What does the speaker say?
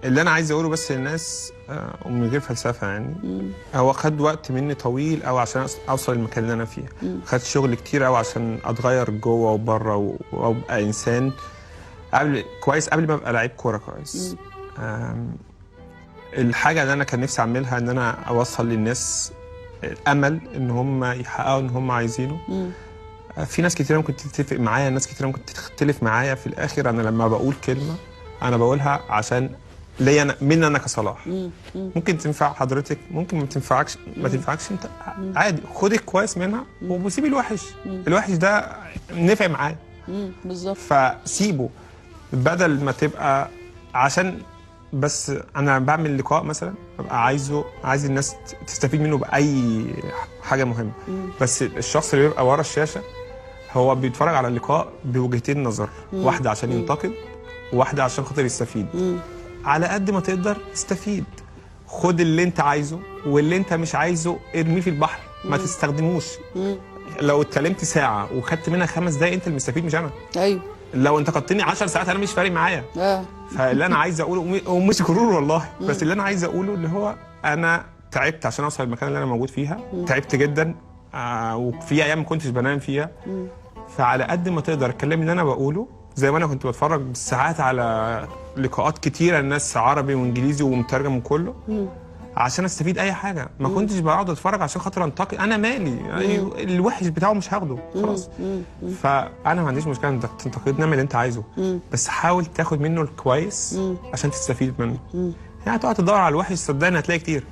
اللي انا عايز اقوله بس للناس، ومن غير فلسفة يعني، هو خد وقت مني طويل قوي عشان اوصل للمكان اللي انا فيه. خد شغل كتير قوي عشان اتغير جوه وبره وابقى انسان قبل كويس، قبل ما ابقى لعيب كورة كويس. الحاجة اللي انا كان نفسي اعملها ان انا اوصل للناس الامل ان هم يحققوا ان هم عايزينه. في ناس كتير ممكن تتفق معايا، ناس كتير ممكن تختلف معايا. في الاخر انا لما بقول كلمة انا بقولها عشان ليا انا، من انا كصلاح. ممكن تنفع حضرتك، ممكن ما تنفعكش، ما تنفعكش انت عادي، خد الكويس منها وسيب الوحش. الوحش ده نفع معايا بالظبط، فسيبه بدل ما تبقى عشان بس انا بعمل لقاء مثلا ببقى عايز الناس تستفيد منه باي حاجة مهمة. بس الشخص اللي بيبقى ورا الشاشة هو بيتفرج على اللقاء بوجهتين نظر، واحدة عشان ينتقد وواحدة عشان خاطر يستفيد. على قد ما تقدر استفيد، خد اللي انت عايزه واللي انت مش عايزه ارميه في البحر، ما تستخدموش. لو اتكلمت ساعة وخدت منها 5 دقايق انت المستفيد مش انا. ايوه. لو انتقدتني 10 ساعات انا مش فارق معايا. فاللي انا عايز اقوله، ومش غرور والله، بس اللي انا عايز اقوله اللي هو انا تعبت عشان اوصل المكان اللي انا موجود فيها. تعبت جدا، وفي ايام ما كنتش بنام فيها. فعلى قد ما تقدر الكلام اللي انا بقوله، زي ما انا كنت بتفرج بالساعات على لقاءات كتيرة الناس عربي وانجليزي ومترجم وكله، عشان استفيد اي حاجة. ما كنتش بقعد اتفرج عشان خاطر انتقد، انا مالي يعني الوحش بتاعه مش هاخده خلاص. فانا ما عنديش مشكلة انك تنتقدني، اعمل اللي انت عايزه، بس حاول تاخد منه الكويس عشان تستفيد منه. يعني تقعد تدور على الوحش صدقني هتلاقي كتير.